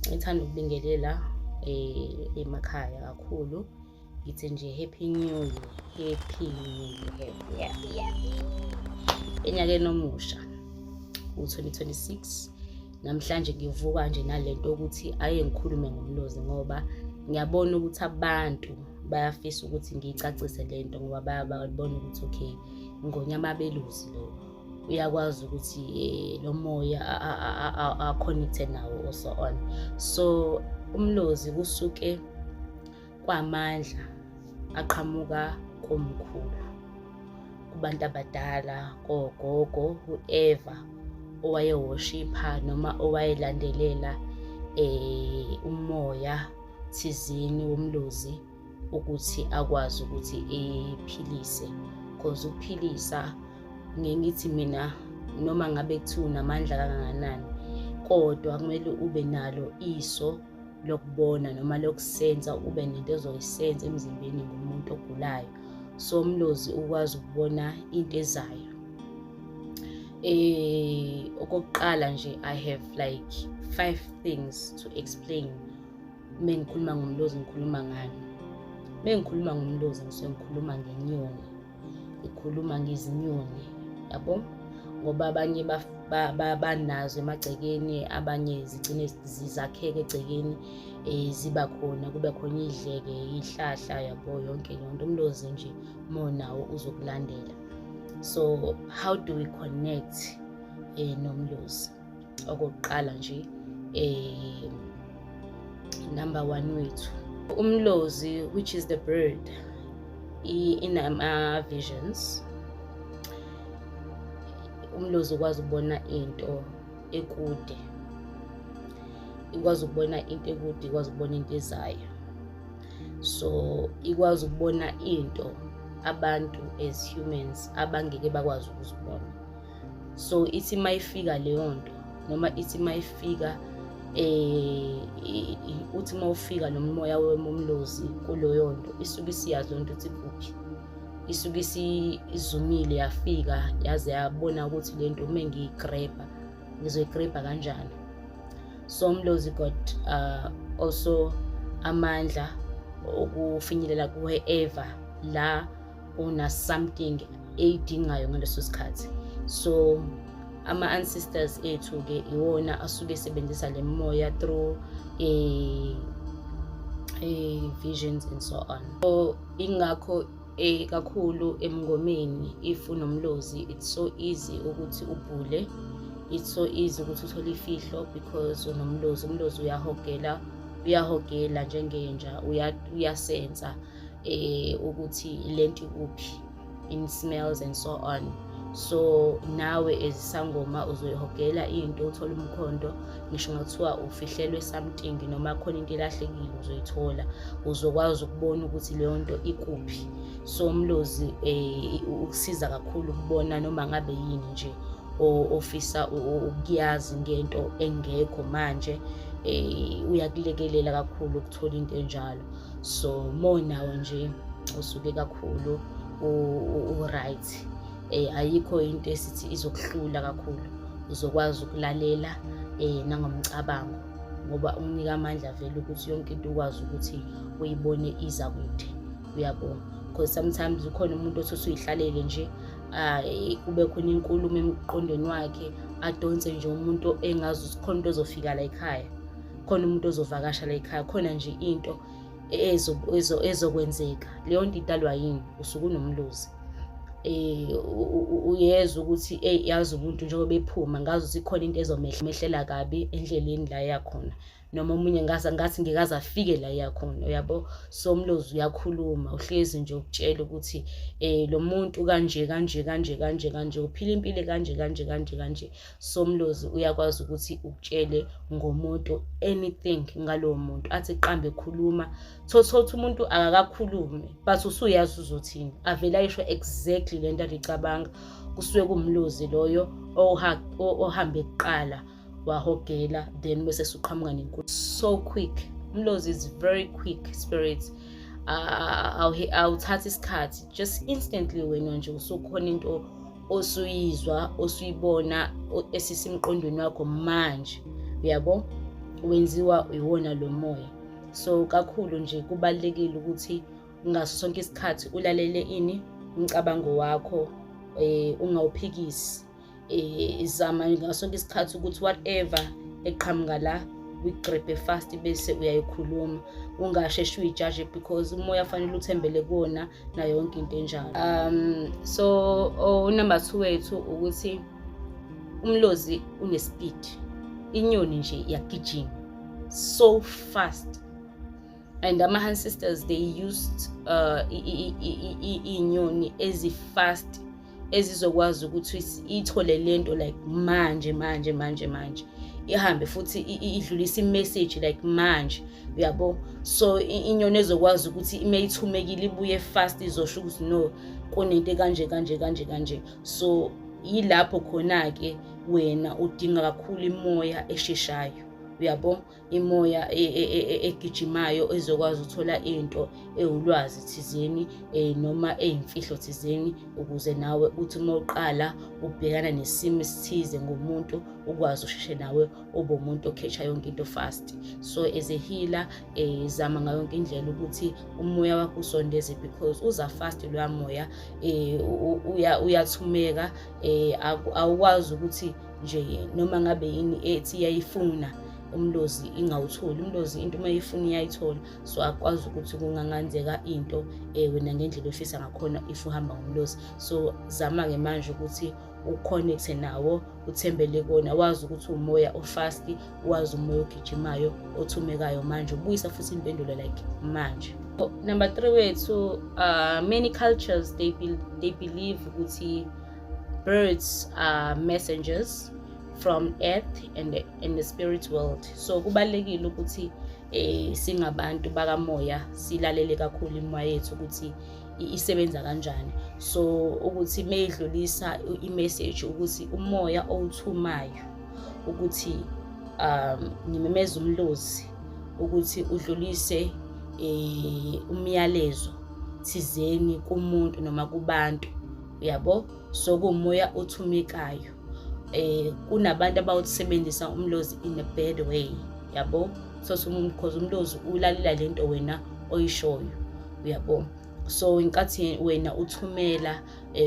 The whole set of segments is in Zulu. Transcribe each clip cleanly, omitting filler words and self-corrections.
Ngithanda ukubingelela emakhaya kakhulu. Ngithi nje happy new year, happy new year, happy happy happy. Enyakeni omusha u-2026. Namhlanje ngivuka nje nalento ukuthi ake ngikhulume ngomlozi, ngoba ngiyabona ukuthi abantu bayafisa ukuthi ngiyicacise lento, ngoba bayabona ukuthi okay, ngonyama beluzi lo uyakwazi ukuthi lo moya a-connecte nawo or so on. So umlozi kusuke kwamandla aqhamuka komkhulu, kubantu abadala, kogogo, whoever owaye-worship-a noma owayelandelela umoya thizeni womlozi ukuthi akwazi ukuthi ephilise, 'cause ukuphilisa, ngeke ngithi mina noma ngabe kuthiwa unamandla kangakanani, kodwa kumele ube nalo iso lokubona noma lokusensa, ube nento ozoyisensa emzimbeni ngomuntu ogulayo. So umlozi ukwazi ukubona into ezayo. Okokuqala nje, I have like five things to explain. Uma ngikhuluma ngomlozi ngikhuluma ngani? Uma ngikhuluma ngomlozi ngisuke ngikhuluma ngenyoni, ngikhuluma ngezinyoni, yabo, ngoba abanye banazo emagcekeni, abanye zigcine zizakheka egcekeni, ziba khona, kube khona idleke, ihlahla, yabo, yonke leyo nto. Umlozi nje monawo uzokulandela. So how do we connect nomlozi? Okokuqala nje, number 1 wethu umlozi, which is the bird, inama visions. Umlozi ukwazi ukubona into ekude, ikwazi ukubona into ekude, ikwazi ukubona into ezayo. So ikwazi ukubona into abantu as humans abangeke bakwazi ukuzibona. So ithi mayifika leyo nto, noma ithi mayifika, uthi mawufika nomoya womlozi kuloyo nto, isuke isiyazi leyo nto ukuthi kuphi, isuke isizumile, yafika, yaze yabona ukuthi lento uma ngiyi-grab-a ngizoyi-grab-a kanjani. So umlozi got also amandla okufinyelela wherever la una something eyidingayo ngaleso sikhathi. So ama-ancestors ethu-ke iwona asuke esebenzisa le moya through a visions and so on. So ingakho kakhulu emngomeni, if unomlozi, it's so easy ukuthi ubhule, it's so easy ukuthi uthole ifihlo because unomlozi. Umlozi uyahogela, uyahogela njengenja, uyasensa ukuthi lento ikuphi in smells and so on. So nawe as isangoma uzoyihogela into, uthole umkhondo. Ngisho ngathiwa ufihlelwe something noma khona into elahlekile, uzoyithola, uzokwazi ukubona ukuthi leyo nto ikuphi. So umlozi ukusiza kakhulu ukubona noma ngabe yini nje ofisa ukuyazi ngento engekho manje, uyakulekelela kakhulu ukuthola into enjalo. So more nawo nje usuke kakhulu u-right, ayikho into esithi izokuhlula kakhulu. Uzokwazi ukulalela nangomcabango, ngoba umnika amandla vele ukuthi yonke into ukwazi ukuthi uyibone iza kude, uyabona, because sometimes ukhona umuntu othi usuyihlalele nje, kube khona inkulumo emqondweni wakhe, adonse nje umuntu engazi ukuthi khona into ezofika la ekhaya, khona umuntu ozovakasha la ekhaya, khona nje into ezokwenzeka. Leyo nto idalwa yini? Usuke unomlozi. Uyezwa ukuthi ey, yazi umuntu njengoba ephuma, ngazi ukuthi khona into ezomehlela kabi endleleni la yakhona, noma omunye ngaze ngathi ngikaze afike la yakhona, uyabo. So umlozi uyakhuluma, uhlezi nje ukutshela ukuthi lo muntu kanje kanje kanje kanje kanje, uphila impilo kanje kanje kanje kanje. So umlozi uyakwazi ukuthi ukutshele ngomuntu, anything ngalowo muntu, athi qambe khuluma, thothothi umuntu akakakhulumi but usuyazi uzothini, avele ayisho exactly lento alicabanga. Kusuke kumlozi loyo ohambe kuqala wahogela, then bese suqhamuka nenkulu. So quick, umlozi is very quick spirit, awuthathi isikhathi, just instantly wena nje usukhona into osuyizwa, osuyibona esisemqondweni wakho manje, uyabo. Wenziwa iwona lo moya. So kakhulu nje kubalulekile ukuthi ngaso sonke isikhathi ulalele ini, umcabango wakho, ungawuphikisi. Zama ngaso sonke isikhathi ukuthi whatever eqhamuka la uyi-grab-e fast bese uyayikhuluma, ungasheshi uyi-judge, because umoya fanele uthembele kuwona nayo yonke into enjalo. So number 2 wethu ukuthi umlozi une-speed. Inyoni nje iyagijima so fast, and ama-ancestors, they used iy'nyoni ezi-fast ezizokwazi ukuthi ithole lento like manje manje manje manje, ihambe futhi idlulise i-message like manje, uyabo. So inyoni ezokwazi ukuthi ime ithumekile ibuye fast, izosho ukuthi no, kunento kanje kanje kanje kanje. So yilapho khona-ke wena udinga kakhulu imoya esheshayo, uyabo, imoya egijimayo ezokwazi ukuthola into ewulwazi thizeni noma eyimfihlo thizeni, ukuze nawe uthi uma uqala ubhekana nesimo esithize ngomuntu, ukwazi usheshe nawe ube umuntu o-catch-a yonke into fast. So as a healer, zama ngayo yonke indlela ukuthi umoya wakho usondeze, because uza fast loya moya, uyathumeka. Awukwazi ukuthi nje noma ngabe yini ethi iyayifuna umlozi ingawutholi. Umlozi into uma ifuna iyayithola, so akwazi ukuthi kungangenzeka into wena ngendlela ofisa ngakhona if uhamba ngomlozi. So zama-ke manje ukuthi u-connect-e nawo, uthembele kuwona, wazi ukuthi umoya o-fast, wazi umoya ogijimayo, othumekayo manje, ubuyisa futhi impendulo like manje. Number 3 wethu, many cultures, they believe ukuthi birds are messengers from earth and the spirit world. So kubalulekile ukuthi singabantu bakamoya silalele kakhulu imoya yethu ukuthi isebenza kanjani. So ukuthi mayidlulisa i-message ukuthi umoya owuthumayo ukuthi ngimemeza umlozi ukuthi udlulise umyalezo thizeni kumuntu noma kubantu, uyabo. So kuwumoya othumekayo. Kunabantu abawusebenzisa umlozi in a bad way, yabo. So because umlozi ulalela lento wena oyishoyo, uyabo. So inkathi wena uthumela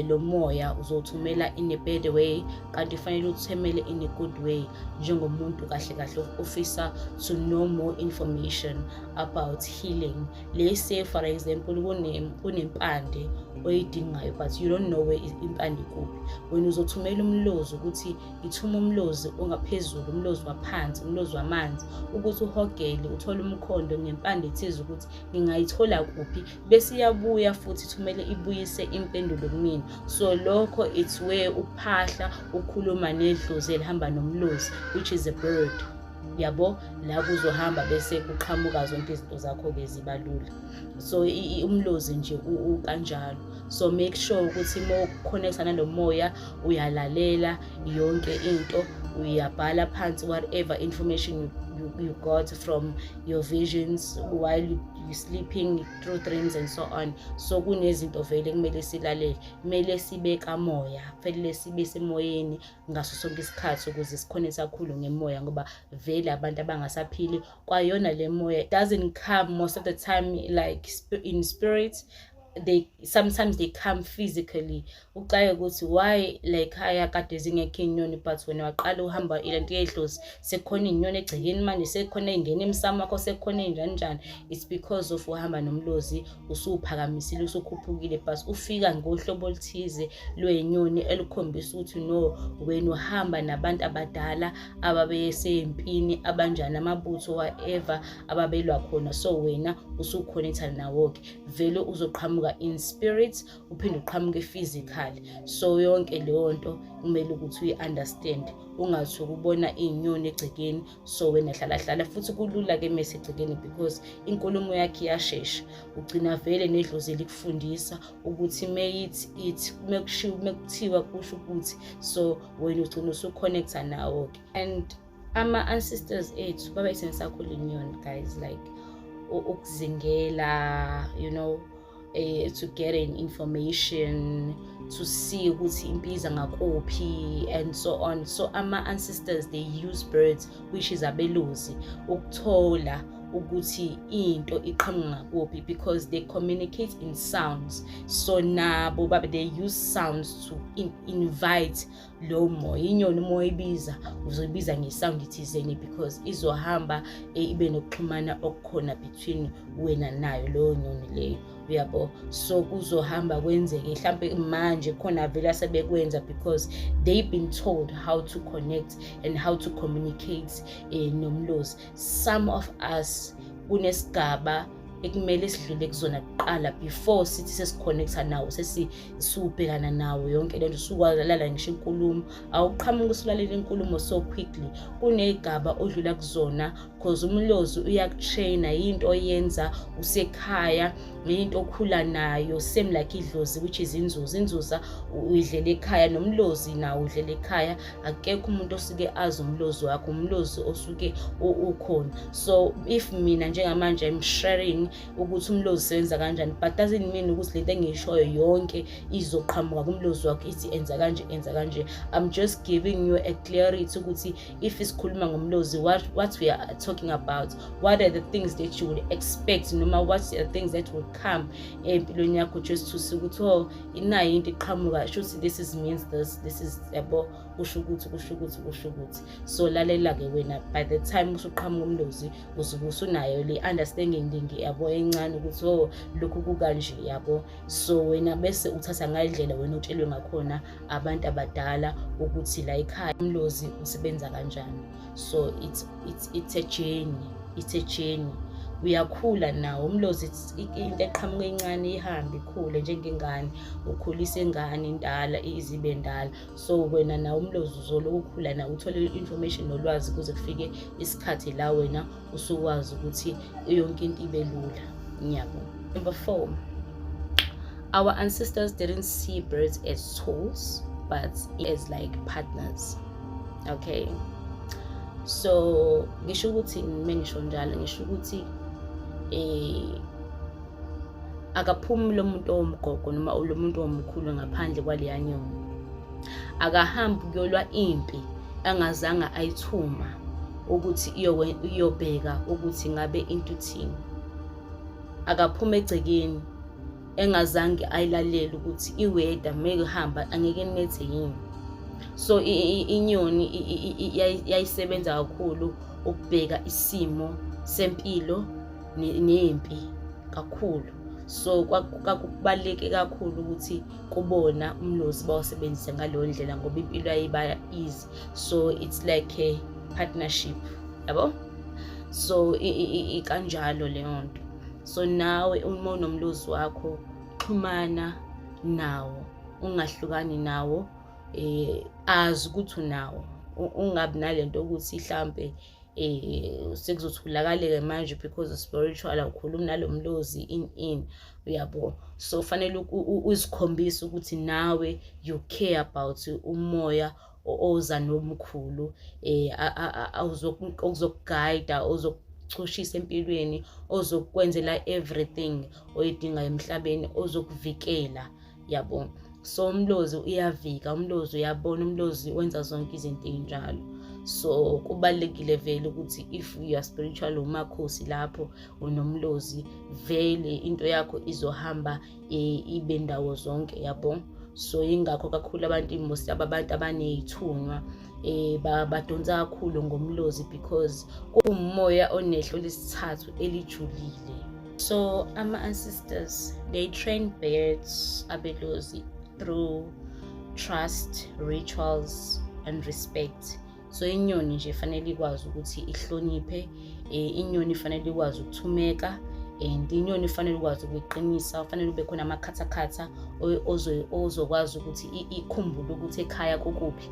lo moya, uzothumela in a bad way, kanti fanele uthumele in a good way, njengomuntu kahle kahle ofisa to know more information about healing. Let's say, for example, kunempande oyidingayo, but you don't know where impande ikuphi. Wena uzothumela umlozi ukuthi ithuma umlozi ongaphezulu, umlozi waphansi, umlozi wamanzi, ukuthi uhogele uthole umkhondo ngempande ethize ukuthi ngingayithola kuphi, bese iyabuya futhi ithumele ibuyise impendulo kumina. So lokho it's where uphahla ukhuluma nedlozi elihamba nomlozi, which is a bird, yabo. La kuzohamba bese kuqhamuka zonke izinto zakho-ke ziba lula. So umlozi nje ukanjalo. So make sure ukuthi uma u-connect-a nalo moya, uyalalela yonke into, uyabhala phansi whatever information you got from your visions while you sleeping, through dreams and so on. So kunezinto vele kumele silalele, kumele sibe kamoya, kufanele sibe semoyeni ngaso sonke isikhathi ukuze sikhone kakhulu ngemoya, ngoba vele abantu abangasaphili kwayona le moya doesn't come most of the time like in spirit. They sometimes they come physically. Ucaye ukuthi why like haya kade zingekho iy'nyoni, but wena waqala uhamba lento yedlozi, sekukhona iy'nyoni egcekeni manje, sekukhona ey'ngena emsamo wakho, sekukhona ey'njani njani. It's because of uhamba nomlozi, usuwuphakamisile, usukhuphukile, but ufika ngohlobo oluthize lwey'nyoni elikhombisa ukuthi no, wena uhamba nabantu abadala ababesempini, abanjani, amabutho, whatever ababelwa khona. So wena usu-connect-a nawo-ke, vele uzoqhamuka in spirit, uphinde uqhamuke physically. So yonke leyo nto kumele ukuthi uyi-understand, ungathi ukubona iy'nyoni egcekeni so wena hlala hlala. Futhi kulula-ke mese egcekeni because inkulumo yakhe iyashesha, ugcina vele nedlozi likufundisa ukuthi meyithi ithi mekushiwo mekuthiwa kusho ukuthi. So wena ugcina usu-connect-a nawo-ke. And ama-ancestors ethu babeyisebenzisa kakhulu inyoni, guys, like ukuzingela. to get an information, to see ukuthi impi iza ngakuphi and so on. So ama-ancestors, they use birds, which is abelozi, ukuthola ukuthi into iqhamuka ngakuphi, because they communicate in sounds. So nabo babe they use sounds to invite lo moya. Inyoni uma uyibiza, uzoyibiza nge-sound thizeni because izohamba ibe nokuxhumana okukhona between wena nayo leyo nyoni leyo, uyabo. So kuzohamba kwenzeke mhlampe manje khona vele asebekwenza because they've been told how to connect and how to communicate nomlozi. Some of us kunesigaba ekumele sidlule kuzona kuqala before sithi sesi-connecta nawo, sesisubhekana nawo yonke lento, sukwazi ngisho inkulumo. Awuqhamuki usulalela inkulumo so quickly. Kuney'gaba odlula kuzona 'cause umlozi uyaku-traina, yinto oyenza usekhaya, yinto okhula nayo, same like idlozi, which is inzuza. Inzuza uyidlela ekhaya, nomlozi nawo udlela ekhaya. Akekho umuntu osuke azi umlozi wakho, umlozi osuke ukhona. So if mina njengamanje I'm sharing ukuthi umlozi usebenza kanjani, but doesn't mean ukuthi lento engiyishoyo yonke izoqhamuka kumlozi wakho, ithi enza kanje, enza kanje. I'm just giving you a clarity ukuthi if isikhuluma ngomlozi, what we are talking about, what are the things that you would expect, noma what are the things that will come empilweni yakho, just to see ukuthi, oh, inayo into iqhamuka, shuthi this is means this, this is, yabo, kusho ukuthi, kusho ukuthi, kusho ukuthi. So lalela-ke wena, by the time usuqhamuka umlozi, usuke usunayo le understanding, yabo, encane ukuthi, oh, lokhu kukanje, yabo. So wena bese uthatha ngayindlela wena otshelwe ngakhona abantu abadala ukuthi la ekhaya umlozi usebenza kanjani. So it's a journey, it's a journey. Uyakhula nawo umlozi, into eqhamuka encane ihambe ikhule njengengane, ukhulisa ingane indala izibe ndala. So wena nawo umlozi uzoloku ukhula nawo, uthole i-information nolwazi kuze kufike isikhathi la wena usukwazi ukuthi yonke into ibe lula, ngiyabo. Number four, our ancestors didn't see birds as tools but as like partners, okay? So ngisho ukuthi mengisho njalo, ngisho ukuthi akaphumi lo muntu owumgogo noma lo muntu owumkhulu ngaphandle kwaleya nyoni. Akahambi kuyolwa impi angazange ayithuma ukuthi iyobheka ukuthi ngabe into ithini. Akaphuma egcekeni engazange ayilalele ukuthi i-weather mekuhamba angeke kunethe yini. So inyoni yayisebenza kakhulu ukubheka isimo sempilo nempi kakhulu. So kwakubaluleke kakhulu ukuthi kubona umlozi bawusebenzise ngaleyo ndlela ngoba impilo yayiba easy. So it's like a partnership, yabo. So ikanjalo leyo nto. So nawe uma unomlozi wakho, xhumana nawo, ungahlukani nawo. Azi ukuthi unawo, ungabi nalento ukuthi hlampe sekuzothulakaleke manje because spiritual awukhulumi nalo mlozi in, uyabo. So fanele uzikhombise ukuthi nawe you care about umoya oza nomkhulu ozoku-guida, ozokuchushisa empilweni, ozokwenzela everything oyidingayo emhlabeni, ozokuvikela, yabo. So umlozi uyavika, umlozi uyabona, umlozi wenza zonke izinto ey'njalo. So kubalulekile vele ukuthi if you are spiritual, umakhosi lapho unomlozi, vele into yakho izohamba ibe ndawo zonke, yabo. So yingakho kakhulu abantu, most abantu abaney'thunywa badonsa kakhulu ngomlozi because kuwumoya onehlo lesithathu elijulile. So ama-ancestors, they train birds, abelozi, through trust, rituals and respect. So inyoni nje fanele ikwazi ukuthi ihloniphe, inyoni fanele ikwazi ukuthumeka and inyoni ifanele ukwazi ukuyiqinisa. Kufanele ube khona amakhathakhatha ozokwazi ukuthi ikhumbule ukuthi ekhaya kukuphi.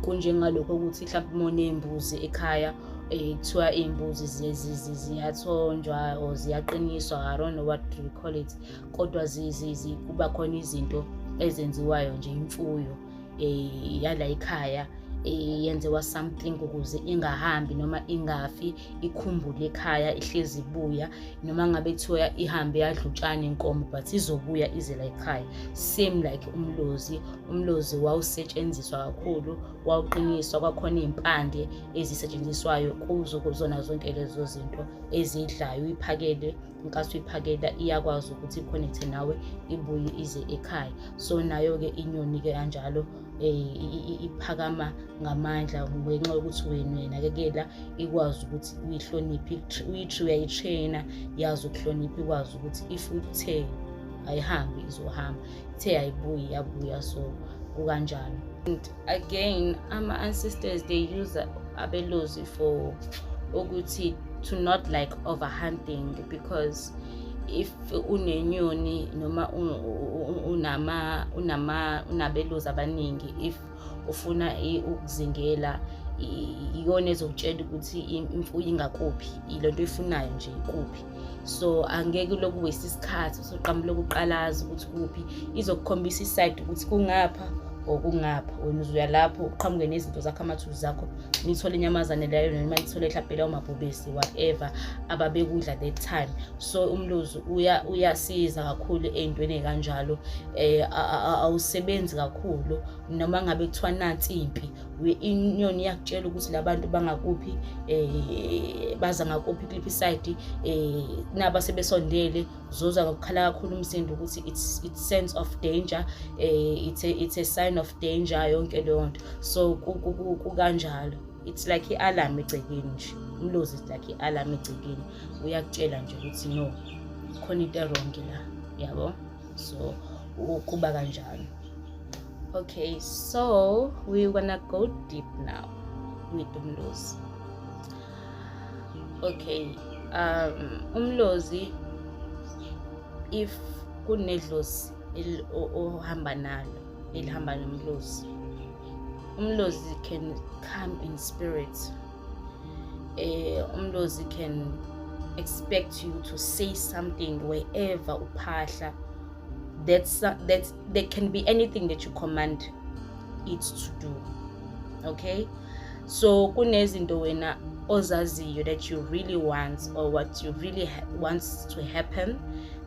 Kunjengalokho ukuthi mhlawumbe uma uney'mbuzi ekhaya, kuthiwa iy'mbuzi ziyathonjwa or ziyaqiniswa, I don't know what do you call it, kodwa kuba khona izinto ezenziwayo nje, imfuyo yala ekhaya. Yenziwa something ukuze ingahambi noma ingafi, ikhumbule ekhaya, ihlezi ibuya. Noma ngabe kuthiwa ihambe yadla utshani inkomo, but izobuya ize la ekhaya. Same like umlozi. Umlozi wawusetshenziswa kakhulu, wawuqiniswa, kwakhona iy'mpande ezisetshenziswayo kuzo kuzona zonke lezo zinto ezidlayo. Uyiphakele, inkathi uyiphakela iyakwazi ukuthi i-connect nawe, ibuye ize ekhaya. So nayo-ke inyoni-ke kanjalo, iphakama ngamandla ngenxa yokuthi wena uyayinakekela, ikwazi ukuthi uyihloniphe, uyayi-train-a yazi ukuhlonipha, ikwazi ukuthi if uthe ayihambi izohamba, ithe ayibuyi iyabuya. So kukanjalo. And again, ama-ancestors, they use abelozi for ukuthi to not like overhunting, because if unenyoni noma unama unabelozi abaningi, if ufuna ukuzingela, iyona ezokutshela ukuthi imfuyo ingakuphi, lento oyifunayo nje ikuphi. So angeke lokhu waste isikhathi usuqhamuka lokuqalaza ukuthi kuphi. Izokukhombisa i-side ukuthi kungapha or kungapha, wena uzuya lapho, uqhamuke nezinto zakho, amathuluzi akho, nithole inyamazane leyo noma nithole mhlawumbe lawo mabhubesi, whatever ababekudla that time. So umlozi uyasiza kakhulu ey'ntweni ey'kanjalo. Awusebenzi kakhulu noma ngabe kuthiwa nansi impi, inyoni iyakutshela ukuthi labantu bangakuphi, baza ngakuphi, kuliphi i-side, naba sebesondele. Uzozwa ngokukhala kakhulu umsindo ukuthi it's sense of danger, it's a sign of danger, yonke leyo nto. So kukanjalo, it's like i-alarm egcekeni nje. Umlozi is like i-alarm egcekeni, uyakutshela nje ukuthi no, khona into e-wrong la, yabo. So kuba kanjalo. Okay, so we gonna go deep now with umlozi. Okay, umlozi, if kunedlozi ohamba nalo elihamba nomlozi, umlozi can come in spirit. Umlozi can expect you to say something wherever uphahla. That's there can be anything that you command it to do, okay? So kunezinto wena ozaziyo that you really want or what you really wants to happen,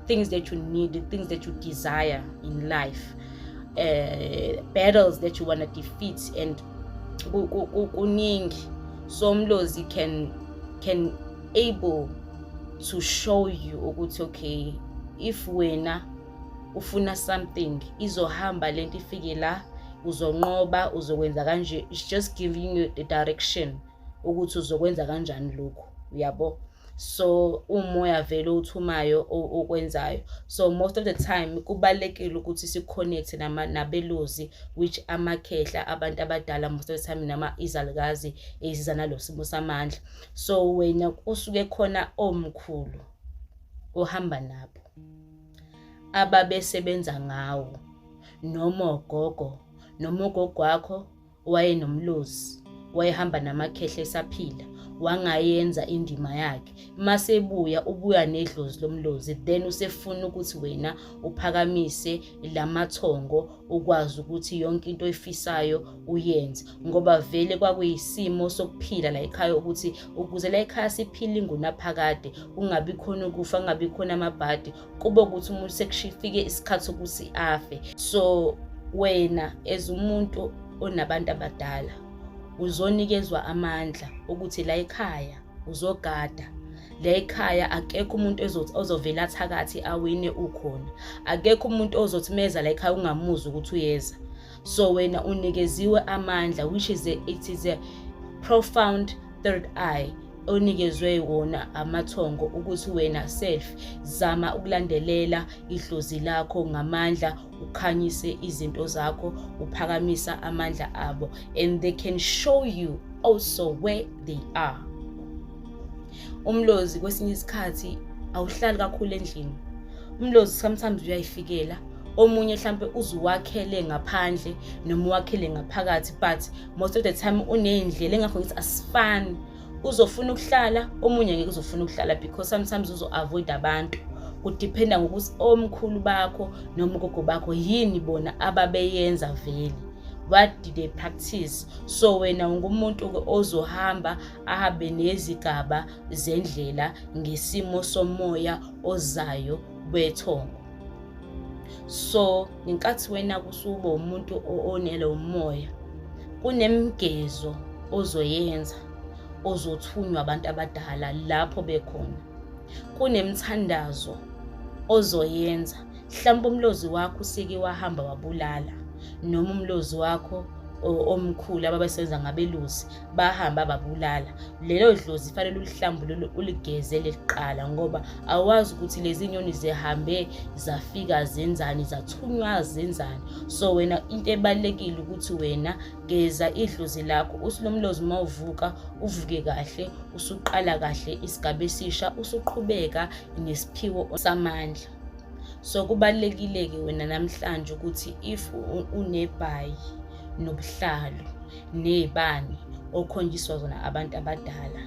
things that you need, things that you desire in life, battles that you want to defeat and kuningi. So umlozi can able to show you ukuthi okay, if wena ufuna something, izohamba lento ifike la, uzonqoba, uzokwenza kanje. It's just giving you the direction ukuthi uzokwenza kanjani lokhu, uyabo. So umoya vele uthumayo okwenzayo. So most of the time kubalulekile ukuthi si-connect nabelozi, which amakhehla, abantu abadala most of the time, nama izalukazi eziza nalo simo samandla. So wena kusuke khona omkhulu ohamba nabo ababesebenza ngawo, noma ogogo, noma ugogo wakho wayenomlozi, wayehamba namakhehla esaphila, wangayenza indima yakhe. Masebuya, ubuya nedlozi lomlozi, then usefuna ukuthi wena uphakamise lamathongo, ukwazi ukuthi yonke into oyifisayo uyenze, ngoba vele kwakuyisimo sokuphila la ekhaya, ukuthi ukuze la ekhaya siphile ingunaphakade, kungabi khona ukufa, kungabi khona amabhadi, kube ukuthi umuntu sekufike isikhathi sokuthi afe. So wena as umuntu onabantu abadala uzonikezwa amandla ukuthi la ekhaya uzogada, la ekhaya akekho umuntu ozovela athakathi awine ukhona, akekho umuntu ozothi meza la ekhaya ungamuzwa ukuthi uyeza. So wena unikeziwe amandla, which is it is a profound third eye onikezwe wona amathongo, ukuthi wena self zama ukulandelela idlozi lakho ngamandla, ukhanyise izinto zakho, uphakamisa amandla abo, and they can show you also where they are. Umlozi kwesinye isikhathi awuhlali kakhulu endlini. Umlozi sometimes uyayifikela omunye, mhlampe uzuwakhele ngaphandle noma uwakhele ngaphakathi, but most of the time uney'ndlela engakho ngithi asifani. Uzofuna ukuhlala omunye, ngeke uzofuna ukuhlala, because sometimes uzo-avoid abantu. Ku-depend-a ngokuthi omkhulu bakho noma ugogo bakho yini bona ababeyenza vele. What did they practice? So wena ungumuntu ozohamba ahambe nezigaba zendlela ngesimo somoya ozayo wethongo. So ngenkathi wena kusuba umuntu onelo moya, kunemgezo ozoyenza ozothunywa abantu abadala lapho bekhona, kunemthandazo ozoyenza. Mhlawumbe umlozi wakho usike wahamba wabulala, noma umlozi wakho omkhulu ababesenza ngabelusi bahamba babulala. Lelo dlozi fanele ulihlambulule, uligezele kuqala, ngoba awazi ukuthi lezi nyoni zihambe zafika zenzani, zathunywa zenzani. So wena into ebalulekile ukuthi wena geza idlozi lakho, uthi lo mlozi uma uvuka uvuke kahle, usuqala kahle isigaba esisha, usuqhubeka nesiphiwo samandla. So kubalulekile-ke wena namhlanje ukuthi if unebhayi nobuhlalu ney'bani okhonjiswa zona abantu abadala,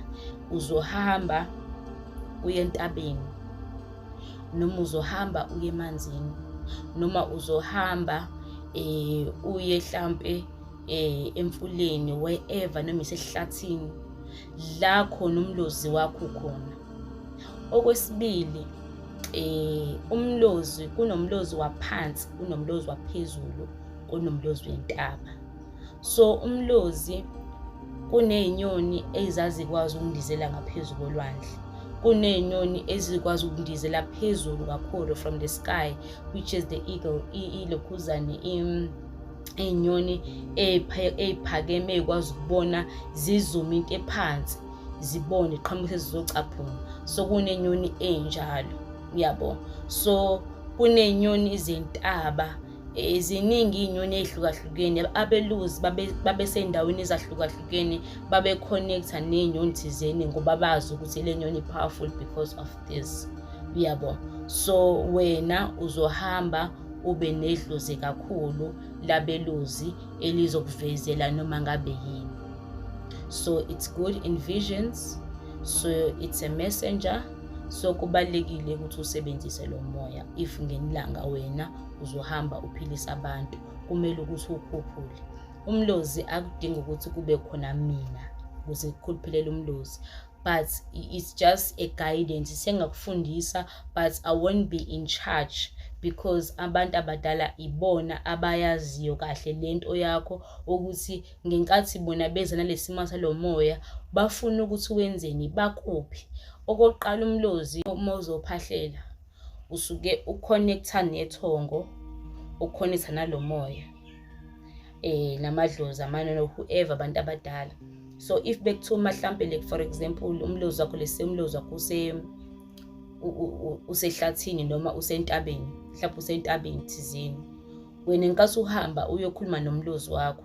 uzohamba uye entabeni, noma uzohamba uye emanzini, noma uzohamba uye hlampe emfuleni, wherever, noma isehlathini la khona umlozi wakho khona. Okwesibili, umlozi, kunomlozi waphansi, kunomlozi waphezulu, kunomlozi wentaba. So umlozi, kuney'nyoni ezazikwazi ukundizela ngaphezu kolwandle, kuney'nyoni ezikwazi ukundizela phezulu kakhulu from the sky, which is the eagle, ilokhuzane, iy'nyoni ey'phakeme ey'kwazi ukubona zizume into ephansi, zibone qhamuke sezizocaphuna. So kunenyoni ey'njalo, uyabo. So kuney'nyoni zentaba, ziningi iy'nyoni ey'hlukahlukene. Abelusi babesey'ndaweni ezahlukahlukene, babe-connect-a ney'nyoni thizeni ngoba bazi ukuthi le nyoni i-powerful because of this, uyabo. So wena uzohamba ube nedlozi kakhulu labeluzi elizokuvezela noma ngabe yini. So it's good in visions, so it's a messenger. So kubalulekile ukuthi usebenzise lo moya. If ngenilanga wena uzohamba uphilisa abantu, kumele ukuthi ukhuphule umlozi. Akudingi ukuthi kube khona mina ukuze kukhuluphelele umlozi, but it's just a guidance sengakufundisa, but I won't be in charge because abantu abadala ibona abayaziyo kahle lento yakho, ukuthi ngenkathi bona beza nalesimo salo moya bafuna ukuthi wenzeni, bakuphi. Okokuqala, umlozi uma uzophahlela usuke u-connect-a nethongo, u-connect-a nalo moya namadlozi amanye, whoever, abantu abadala. So if bekuthuma mhlampe, like for example, umlozi wakho, lesi umlozi wakho use usehlathini noma usentabeni, mhlawumbe usentabeni thizeni, wena ngenkathi uhamba uyokhuluma nomlozi wakho,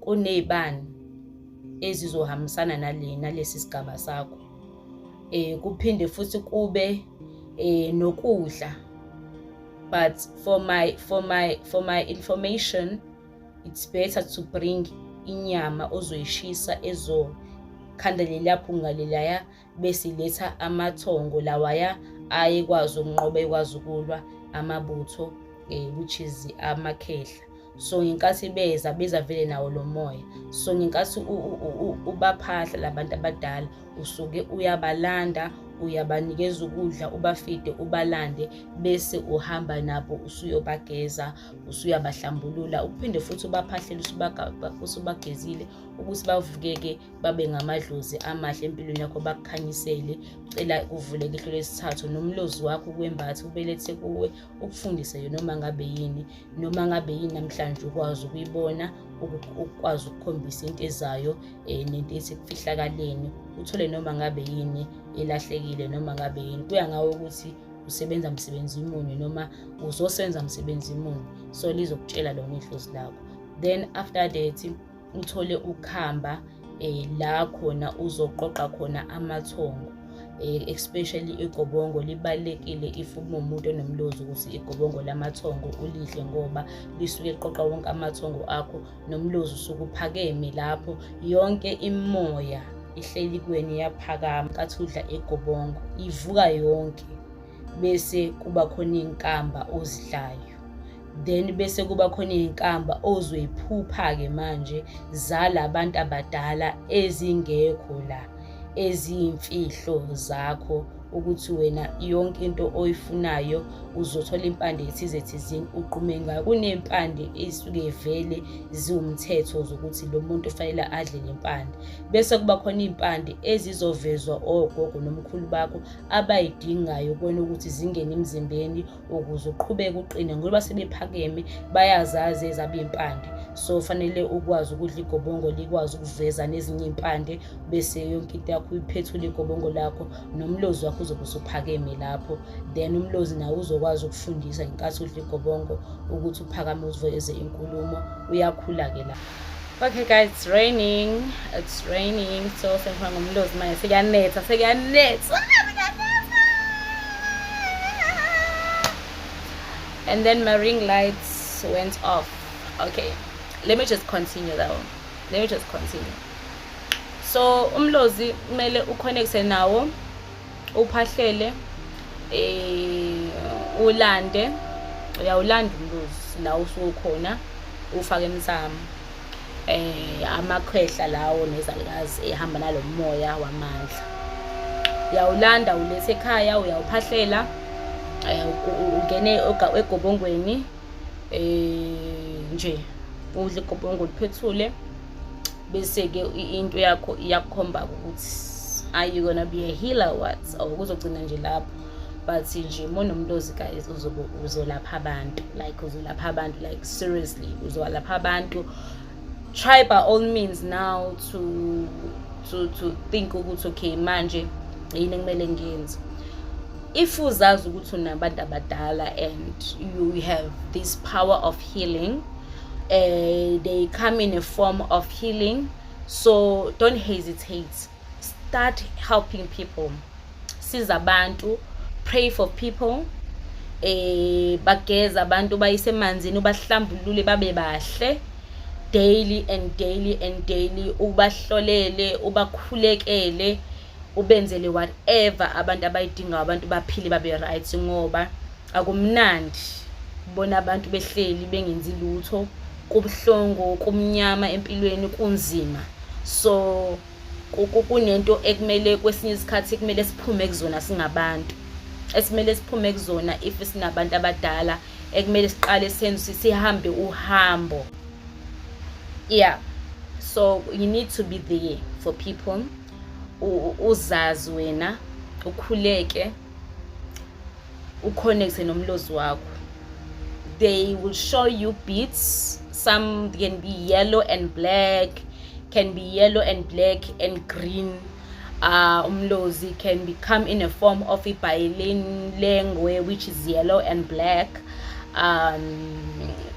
kuney'bani ezizohambisana nale nalesi sigaba sakho, kuphinde futhi kube nokudla. But for my information, it's better to bring inyama ozoyishisa ezokhanda leliya phunga lelaya, bese iletha amathongo lawaya ayekwazi ukunqoba, ekwazi ukulwa amabutho, which is amakhehla. So ngenkathi beza, beza vele nawo lo moya. So ngenkathi ubaphahla labantu abadala, usuke uyabalanda, uyabanikeza ukudla, uba-feed-e, ubalande, bese uhamba nabo usuyobageza, usuyabahlambulula, uphinde futhi ubaphahlele usubagezile ukuthi bavukeke babe ngamadlozi amahle empilweni yakho, bakukhanyisele. Cela kuvuleke ihlo lesithathu nomlozi wakho kwembathe ubelethe kuwe, ukufundise noma ngabe yini, noma ngabe yini namhlanje ukwazi ukuyibona, ukwazi ukukhombisa into ezayo nento esekufihlakaleni, uthole noma ngabe yini elahlekile, noma ngabe yini. Kuya ngawe ukuthi usebenza msebenzi muni noma uzosebenza msebenzi muni. So lizokutshela lona idlozi lakho. Then after that uthole ukhamba la khona uzoqoqa khona amathongo, especially igobongo libalulekile if umuntu onomlozi ukuthi igobongo lamathongo ulidle, ngoba lisuke liqoqa wonke amathongo akho, nomlozi usuke uphakeme lapho, yonke imoya ihleli kuwena iyaphakama. Nkathi udla igobongo ivuka yonke, bese kuba khona iy'nkamba ozidlayo. Then bese kuba khona iy'nkamba ozoyiphupha-ke manje zalabantu abadala ezingekho la, eziyimfihlo zakho, ukuthi wena yonke into oyifunayo uzothola impande ethize thizeni uqume ngayo. Kuney'mpande ey'suke vele ziwumthetho zokuthi lo muntu ufanele adle le mpande. Bese kuba khona iy'mpande ezizovezwa ogogo nomkhulu bakho abayidingayo kuwena ukuthi zingene emzimbeni ukuze uqhubeke uqine, ngoba sebephakeme bayazazi ezabo iy'mpande. So fanele ukwazi ukudla igobongo likwazi ukuveza nezinye iy'mpande, bese yonke into yakho uyiphethule igobongo lakho, nomlozi wakho uzobe usuphakeme lapho. Then umlozi nawo uzokwazi ukufundisa ngenkathi udla igobongo ukuthi uphakame uziveze inkulumo, uyakhula-ke la. Okay guys, it's raining, it's raining, so sengifuna ngomlozi manje, sekuyanetha, sekuyanetha, sekuyanetha. And then my ring lights went off. Okay, let me just continue though. Let me just continue. So umlozi kumele uconnecte nawo, uphahlele, ulande, uyawulanda umlozi la usukhona, ufake emsamo. Amakhwehla lawo nezalukazi ehamba nalomoya wamandla. Uyawulanda ulethe ekhaya, uyawuphahlela, ungene egobongweni, nje udle igobongo uliphethule, bese-ke into yakho iyakukhomba ukuthi are you gonna be a healer what, or kuzogcina nje lapho. But nje monomlozi guys, uzobe uzolapha abantu, like uzolapha abantu, like seriously uzolapha abantu. Try by all means now to think ukuthi okay, manje yini ekumele ngiyenze. If uzazi ukuthi unabantu abadala and you have this power of healing, they come in a form of healing, so don't hesitate, start helping people. Siza abantu, pray for people, bageza abantu, bayise emanzini, ubahlambulule babe bahle daily and daily and daily, ubahlolele, ubakhulekele, ubenzele whatever abantu abayidingayo, abantu baphile babe right, ngoba akumnandi bona abantu behleli bengenzi lutho, kubuhlungu, kumnyama empilweni, kunzima. So kunento ekumele kwesinye isikhathi kumele siphume kuzona singabantu, esimele siphume kuzona if sinabantu abadala, ekumele siqale senze, sihambe uhambo. Yeah, so you need to be there for people. Uzazi wena, ukhuleke, uconnecte nomlozi wakho. They will show you beads. Some can be yellow and black, can be yellow and black and green. Umlozi can become in a form of a lengwe, which is yellow and black.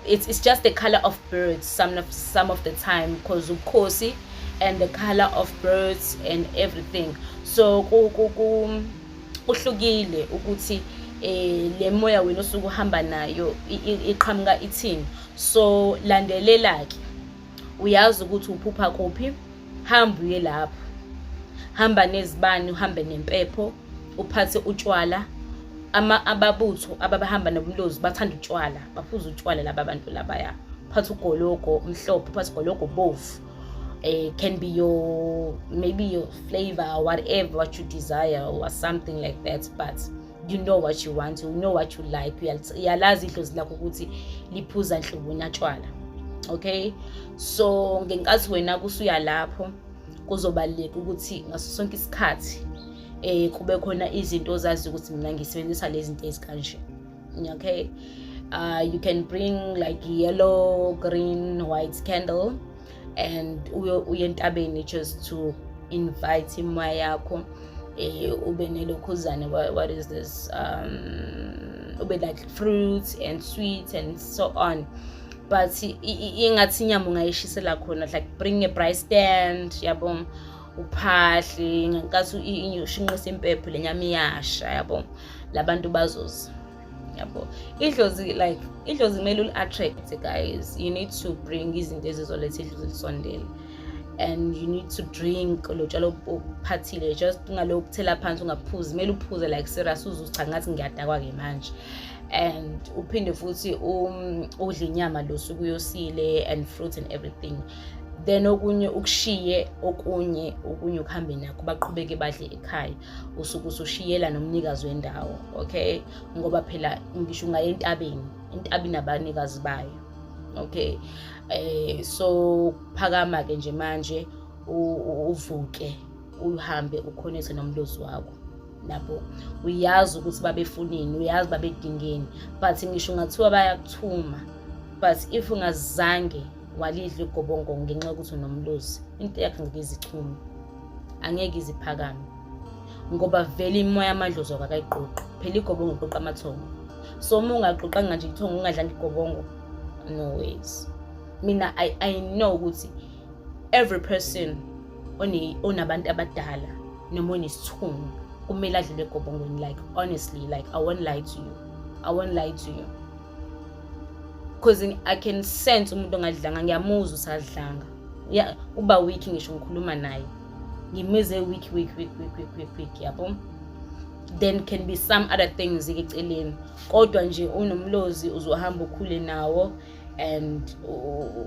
It's just the color of birds some of the time, because ubukhosi and the color of birds and everything. So kuhlukile ukuthi le moya wena osuke uhamba nayo iqhamuka ithini. So landelela ke, uyazi ukuthi uphupha kuphi, hamba uye lapho, hamba nezibani, uhambe nempepho, uphathe utshwala. Ama ababutho ababahamba nobumlozi bathanda utshwala, baphuza utshwala laba bantu labaya. Uphathe ugologo umhlophe, uphathe ugologo bovu, can be your maybe your flavor or whatever what you desire or something like that, but you know what you want, you know what you like. Uyalazi idlozi lakho ukuthi liphuza nhlobo natshwala. Okay, so ngenkathi wena kusuya lapho, kuzobaluleka ukuthi ngaso sonke isikhathi kube khona izinto ozazi ukuthi mina ngisebenzisa lezi zinto ezikanje. Okay, you can bring like yellow, green, white candle and uye entabeni just to invite imoya yakho, ube nelokhuzane, what is this, ube like fruits and sweets and so on. But ingathi inyama ungayishisela khona, like bring a braai stand, yabo, uphahle ngenkathi ushinqisa impepho, le nyama iyasha, yabo, labantu bazoza, yabo. Idlozi, like idlozi kumele uli-attract guys. You need to bring izinto ezizoletha idlozi lisondele, and you need to drink lo tshwala obuphathile. Just ungalo ukuthela phansi ungaphuzi, kumele uphuze like serious, uze ucha ngathi ngiyadakwa-ke manje. And uphinde futhi udle inyama lo suke uyosile and fruits and everything. Then okunye ukushiye, okunye ukuhambe nakho, baqhubeke badle ekhaya. Usuke usushiyela nomnikazi wendawo, okay? Ngoba phela ngisho ungaye entabeni, intaba inabanikazi bayo, okay? So phakama ke nje manje, uvuke, uhambe, uconnecte nomlozi wakho. Nabo uyazi ukuthi babefunini, uyazi babedingeni, but ngisho ungathiwa bayakuthuma, but if ungazange walidla igobongo ngenxa yokuthi unomlozi, into yakho ngeke izichume, angeke iziphakame, ngoba vele imoya yamadlozi akayiqoqi. Phela igobongo iqoqa amathongo, so uma ungaqoqanga nje ithongo, ungadlanga igobongo, no ways. Mina I know ukuthi every person onabantu abadala noma onesithunywa kumele adlule egobongweni. Like, honestly, like, I won't lie to you, I won't lie to you, because I can sense umuntu ongadlanga. Ngiyamuzwa usadlanga ya, uba weak. Ngisho ngikhuluma naye ngimeze weak, weak, weak, weak, weak, weak, weak, yabo. Then can be some other things eceleni, kodwa nje unomlozi uzohamba ukhule nawo and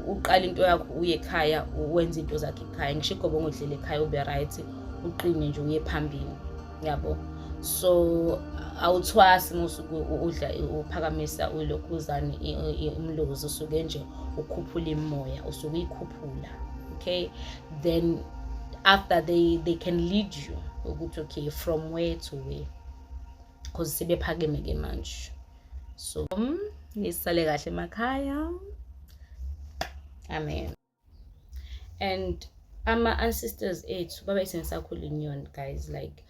uqala into yakho, uye ekhaya, wenze into zakhe ekhaya. Ngisho igobongo udlele ekhaya, ube right, uqine nje, uye phambili, yabo. So awuthwasi musuke udla, uphakamisa ulokhuzane umlozi, usuke nje ukhuphula imoya, usuke uyikhuphula, okay? Then after they can lead you ukuthi okay, from where to where, because sebephakeme ke manje. So nisale kahle emakhaya, amen. And ama-ancestors ethu babeyisebenzisa kakhulu inyoni, guys, like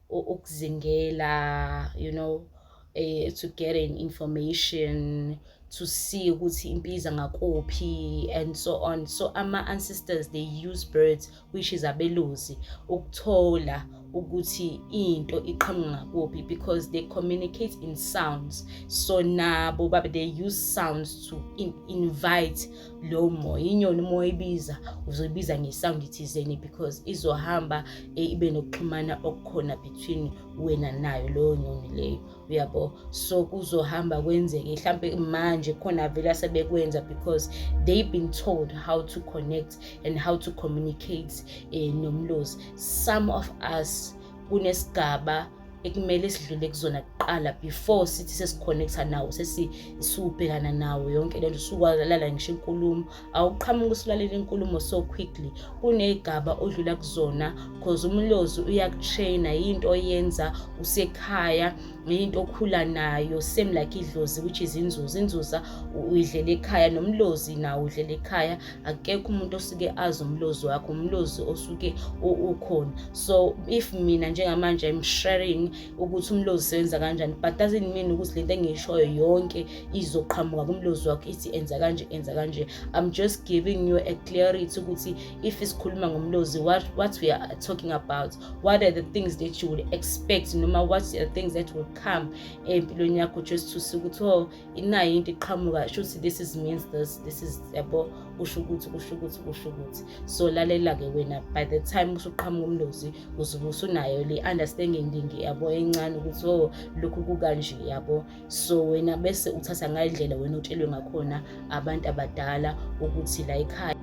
ukuzingela, to get an information, to see ukuthi impiza ngakuphi and so on. So ama-ancestors, they use birds, which is abeluzi, ukuthola ukuthi into iqhamuka ngakuphi, because they communicate in sounds. So nabo babe they use sounds to invite lo moya. Inyoni uma uyibiza, uzoyibiza ngesound thizeni, because izohamba ibe nokuxhumana okukhona between wena nayo leyo nyoni leyo, uyabo. So kuzohamba kwenzeke mhlampe manje khona vele asebekwenza, because they've been told how to connect and how to communicate nomlozi. Some of us kunesigaba ekumele sidlule kuzona kuqala before sithi sesiconnecta nawo, sesisubhekana nawo yonke lento, sukwalala ngisho inkulumo. Awuqhamuki usulalela inkulumo so quickly, kuney'gaba odlula kuzona, 'cause umlozi uyakutraina. Yinto oyenza usekhaya, yinto okhula nayo, same like idlozi, which is inzuza. Inzuza uyidlela ekhaya, nomlozi nawo udlela ekhaya. Akekho umuntu osuke azi umlozi wakho, umlozi osuke ukhona. So if mina njengamanje I'm sharing ukuthi umlozi usebenza kanjani, but doesn't mean ukuthi lento engiyishoyo yonke izoqhamuka kumlozi wakho, ithi enza kanje, enza kanje. I'm just giving you a clarity ukuthi if isikhuluma ngomlozi, what we are talking about, what are the things that you would expect, noma what are the things that will come empilweni yakho, just to see ukuthi, oh, inayo into iqhamuka, shuthi this is means this, this is, yabo, kusho ukuthi, kusho ukuthi, kusho ukuthi. So lalela-ke wena, by the time usuqhamuka umlozi, uzobe usunayo le understanding, yabo, encane ukuthi, oh, lokhu kukanje, yabo. So wena bese uthatha ngale ndlela wena otshelwe ngakhona abantu abadala ukuthi la ekhaya.